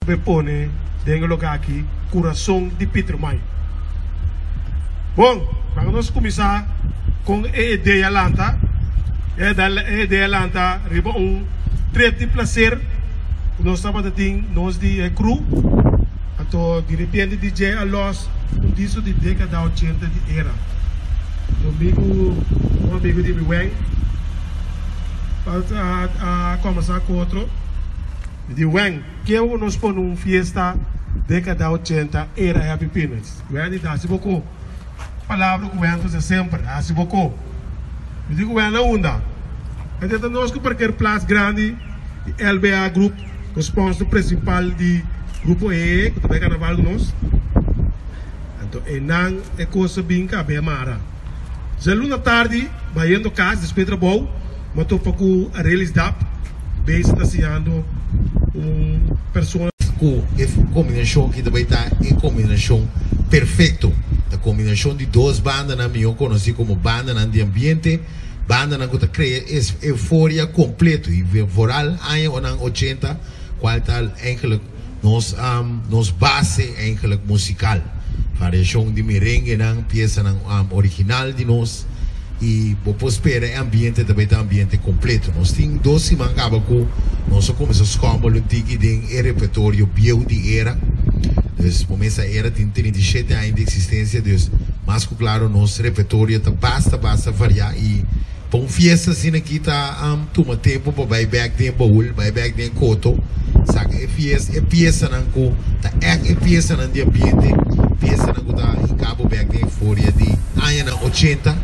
Be pone den e loke aki Kurason di Pietermaai. Bon, laga nos kuminsá kon e idea lanta. E idea lanta riba un trip di plaser ku nos tabata tin nos di e crew. Anto di repente DJ a los un disco di dékada ochenta di era. Un amigu, un amigu di mi Weng a kòmbersá ku otro. Mi di Weng. Ke ku nos pone un fiesta dekada ochenta era Happy Peanuts? Wendy ta hasi boko. Palabra ku Wendy ta usa semper, hasi boko. Mi di ku Wendy unda? E ta nos ku parkeerplaats grandi di LBA Group, ku sponsor principal di Grupo EE ku ta bai karnaval ku nos. Anto einan e kos a bin kabe a mara. Djaluna tardi, bayendo kas despues di trabou, mi a topa ku Arelis Dap, bezig ta siñando un persona. Ku e kombinashon aki ta bai ta e kombinashon perfekto. Ta kombinashon di dos bandanan mihó konosí komo bandanan di ambiente, bandanan ku ta krea e euforia kompleto i vooral añanan ochenta kual ta eigenlijk Nos nos base eigenlijk musical, variacion di merenguenan, piesanan original di nos y bo por spera e ambiente ta bay ta ambiente completo. Nos tin dos siman caba cu nos a cuminsa schommel un tiki den e repertorio bieu di era. Dus bo mesa era tin 37 aña di existencia, dus mas cu claro nos repertorio ta basta basta varia y Pa un fiesta asina aki ta tuma tempu pa bai bek den e baul, bai bek den e koto, saka e fies, e piesanan ku ta ègt e piesanan di ambiente, piesanan ku ta hinka bo bek den euforia di añanan ochenta,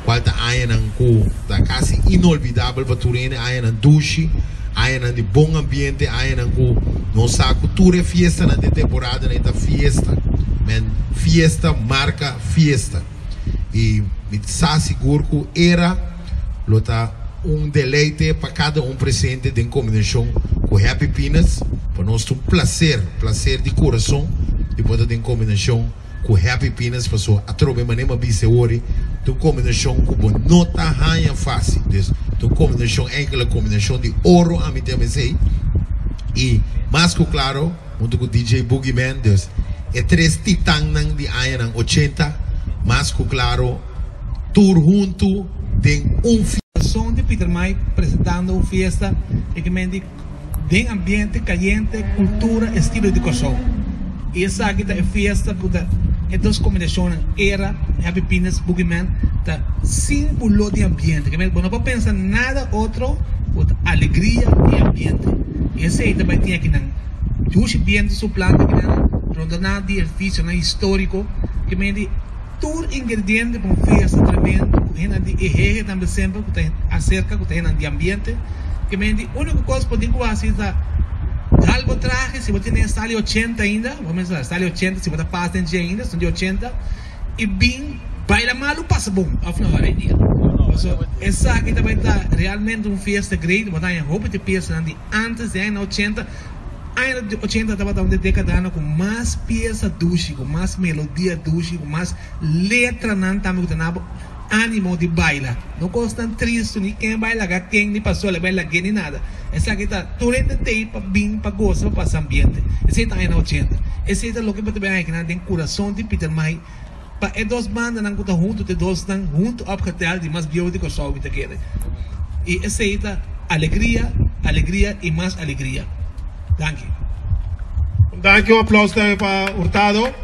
kual ta añanan ku ta kasi inolvidabel pa tur hende, añanan dushi, añanan di bon ambiente, añanan ku nos sa ku tur e fiestanan den temporadanan ei ta fiesta, men fiesta marka fiesta. I mi sa sigur ku era lo ta un deleite pa kada un presente den kombinashon ku Happy Peanuts. Pa nos ta un plaser, plaser di kurason di por ta den kombinashon ku Happy Peanuts pasobra atrobe manera mi a bisa e wori ta un kombinashon ku bo no ta haña fásil. Dus ta un kombinashon enkele kombinashon di oro ami ta yama esei. I mas ku klaro. Huntu ku DJ Boogeyman, dus e tres titannan di añanan ochenta, mas ku klaro tur huntu den un fiesta. Son di Pietermaai presentando un fiesta e ke men di den ambiente kayente, kultura, estilo di Kòrsou. I esaki ta e fiesta ku ta e dos kombinashonnan Era, Happy Peanuts, Boogeyman ta símbolo di ambiente. Ke men bo no por pensa nada otro ku ta alegria i ambiente. I esei ta bai tin akinan. Dushi bientu suplante kinan rondoná di edificionan historico ke mende tur ingrediente pa un fiesta tremendo ku hendenan di e hehe tambe semper ku ta acerca ku ta hendenan di ambiente ke mende unico cos bo tin ku haci ta dal bo trahe si bo tene style ochenta ainda bo mester sa style ochenta si bo ta pas den dje ainda son di ochenta y bin baila malu pasa bon of no pasobra esaki ta bai ta realmente un fiesta great bo ta haña hopi di piasanan di Antes di añanan ochenta, añanan di ochenta tabata un di dekadanan ku mas piesa dushi, ku mas melodia dushi, ku mas letranan tambe ku ta na bo animo di baila. No kosnan tristu, ni ken bai laga ken, ni pasó el a bai lag'é, ni nada. Esaki ta tur hende t'ei pa bin, pa gosa, pa pasa ambiente. Esei ta añanan ochenta. Esei ta loke bo ta bin haña kinan den kurason di Pietermaai. Pa e dos bandanan ku ta huntu te dosnan huntu opgetel di mas bieu di Kòrsou mi ta kere. I esei ta alegria, alegria i mas alegria. Danki. Danki un aplauso tambe pa Hurtado.